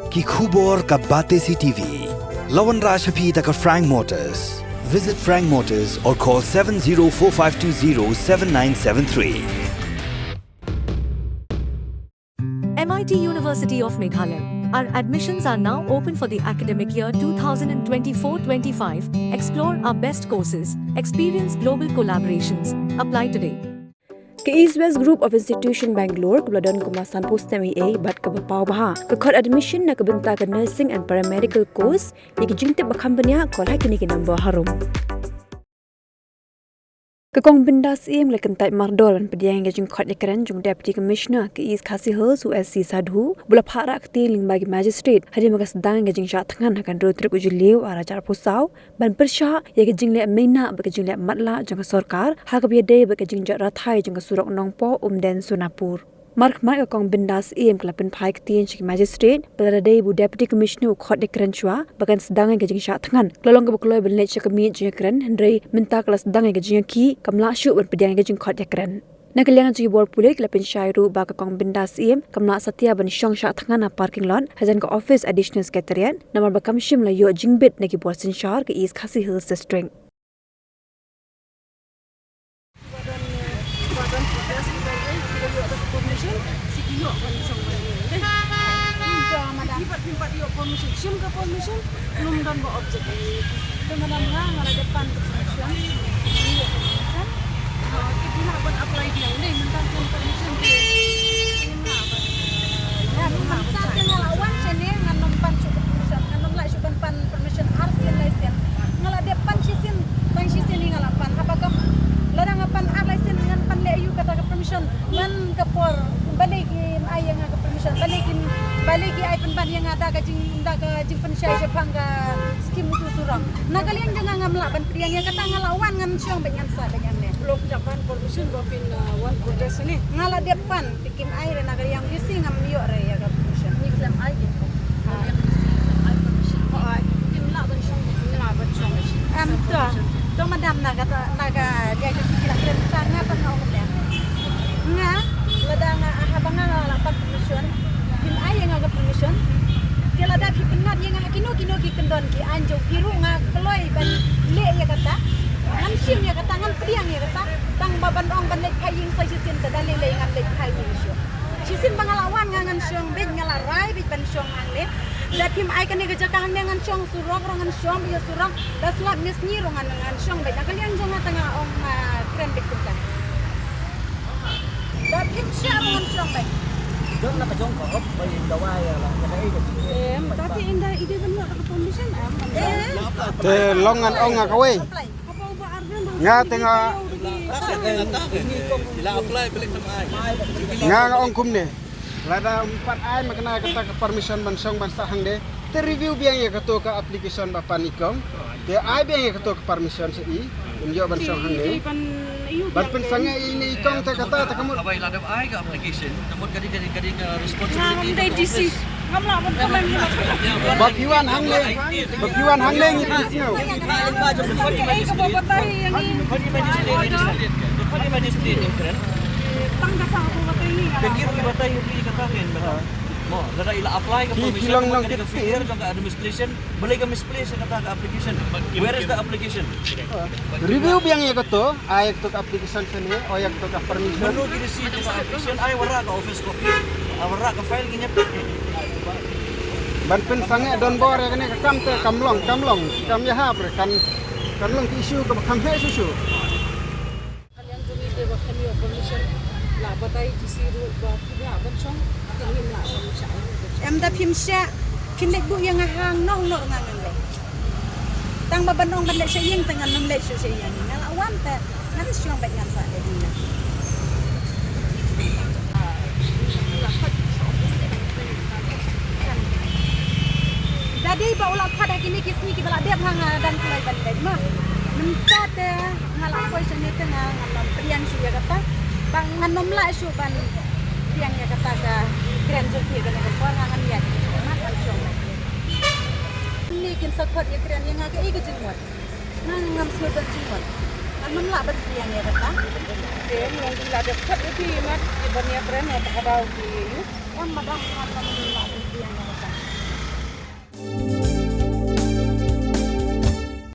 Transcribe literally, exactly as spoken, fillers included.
Ki khubor ka Batesi TV. La wanrah sha phi da ka Frank Motors. Visit Frank Motors or call seven zero four five two zero seven nine seven three. M I T University of Meghalaya. Our admissions are now open for the academic year two thousand twenty-four twenty-five. Explore our best courses, experience global collaborations. Apply today. Ka East West Group of Institution Bangalore, kaba la don kumba sanphew snem eiei bad kaba paw bha, ka khot admission na ka bynta ka nursing and paramedical course. Ïa ki jingtip ba kham bniah, call ha kine ki number harum. Ka Kong Bindas Syiem ka la kyntait mardor ban pdiang ïa ka jingkhot ïakren jong u Deputy Commissioner ka East Khasi Hills, u S C Sadhu, ba la phah rah ktien lyngba ki magistrate hadien ba ka sdang ïa ka jingshah thngan ha ka hynriew tarik u Jylliew arhajar arphew saw, ban pyrshah ïa ka jingleh meinah bad ka jingleh matlah jong ka sorkar ha kaba ïadei bad ka jingjot rathai jong ka surok Nongpoh Umden Sonapur. Markhmat ka Kong Bindas Syiem ka la pynphai ktien sha ki magistrate ba lada dei ba u Deputy Commissioner u khot ïakren shuwa ba kan sdang ïa ka jingshah thngan, ka la long kaba kloi ban leit sha ka miet jingïakren, hynrei mynta ka la sdang ïa ka jingïakhih, kam lah shuh ban pdiang ïa ka jingkhot ïakren. Na ka liang jong ki bor pulit, ki la pynshai ruh ba ka Kong Bindas Syiem kam lah satia ban shong shah thngan ha parking lot hajan ka office Additional Secretariat, namar ba kam shym la ïoh jingbit na ki bor synshar ka East Khasi Hills District. Madam, nga nga la dep pan permission. Ki lah ban apply biang dei, mynta ki permission dei. Mynta te nga la wan shane, ngan nym pan shuh permission, ngan nym lah shuh ban pan permission ar sien lai sien. Nga la dep pan shisien, tang shisien hi nga la pan. Haba ka, lada nga pan ar lai sien ngan pan leh aïu kata ka permission? Man ka por balei kin ai ïa nga ka permission, balei kin, balei ki ai pynban ïa nga da ka jing, da ka jingpynshai shaphang ka skim utu surok. Na ka liang jong nga ngam lah ban pdiang ïa kata, nga la wan ngan shong bad ngan sah bad ngan leh. Lok jap ban permission ba phin, uh, wan protest ni. Nga la dep pan, te kim ai re, na ka liang D C ngam ïoh re ïa ka permission. Ni khlem ai ki ko. Ai. Ai permission. Ai. Kim lah ban shong. Lah ban shong. Em to. To madam, na kata, na ka liang jong ki la kren ta nga pat nga ong ne. Nga, lada nga, ah, haba nga la pan permission, phin ai ïa nga ka permission. Te lada phi pynngat ïa nga ha kino kino ki kyndon ki aiñ jong phi ruh nga kloi ban leh ïa kata. Ngan shim ïa kata, ngan pdiang ïa kata. Tang ba ban ong ban leit phai ïing sa shisien te da lei lei ngan leit phai ïing shuh. Shisien ba nga la wan nga ngan shong beit, nga la rai beit ban shong hangne. Da phim ai kane ka jaka hangne ngan shong surok ruh ngan shong ïa surok. Da sngap misngi ruh ngan, ngan shong beit. Na ka liang jong nga te nga ong, ah, kren beit kumta. Da phim shah ruh ngan shong beit. Don na ka jong ka hop ba ïa dawai ïa la, ïa ka ei ka. Em, ta te inda i dei ban ïoh ka permission em. Te long ngan ong nga kawei. Nga te nga, nga nga ong kumne. Lada ym pat ai ma kane kata ka permission ban shong ban sah hangne, te review biang ïa kato ka application ba pan i kong. Te ai biang ïa kato ka permission sha i, yn ïoh ban shong hangne. Ban pynsangeh ïa ine i kong te kata te ka mut. Haba i la dep ai ka application, te mut ka dei, ka dei, ka dei ka responsibility. Ngam dei D C. Ngam lah ban comment. Ba phi wan hangne, ba phi wan hangne ngi pynsngew. Ei kaba batai ïa ngi. Kane magistrate, kane magistrate in kren. Tang kata kaba batai ngi. Ka ngi ruh ngi batai ïa phi kata men ba. Mo, lada i la apply ka permission, kane ka failure jong ka administration. Balei ka misplace kata ka application? Where is the application? Review biang ïa kato, ai ïa kato ka application shane, o ïa kato ka permission. Mano ki receive ka application, ai wanrah ka office copy, ai wanrah ka file ki ñiap. Ban pynsangeh donbor ïa kane ka kam te kam long, kam long, kam ïahap re, kan, kan long ki issue kaba kham heh shuh shuh. Ka liang jong ngi te ba phin ïoh permission, la batai D C ruh ba phin lah ban shong, te ngim lah ban shah. Em da phim shah, phin leit buh ïa nga hangno hangno nga ngan leit. Tang ba ban ong ban leit sha ïing te ngan nym leit shuh sha ïing. Nga la wan te ngan shong bad ngan sah leit ïing. Da dei ba u la khot ha kine ki sngi kiba la dep nga nga dang kloi ban leit ma. Mynta te nga la poi shane te nga ngan nym pdiang shuh ïa kata. Ba ngan nym lah shuh ban pdiang ïa kata ka kren jong phi kane ka por nga ngan ïaid. Mat ban shong. Ni kin sa khot ïa kren ïa nga kaei ka jingmut. Nga ngam sngewthuh jingmut. Ngan nym lah ban pdiang ïa kata. Te ngan nym lah dep khot ïa phi mat ïa ban ïa kren ïa kata ka daw ki ïa u. Em madam ngan nym lah.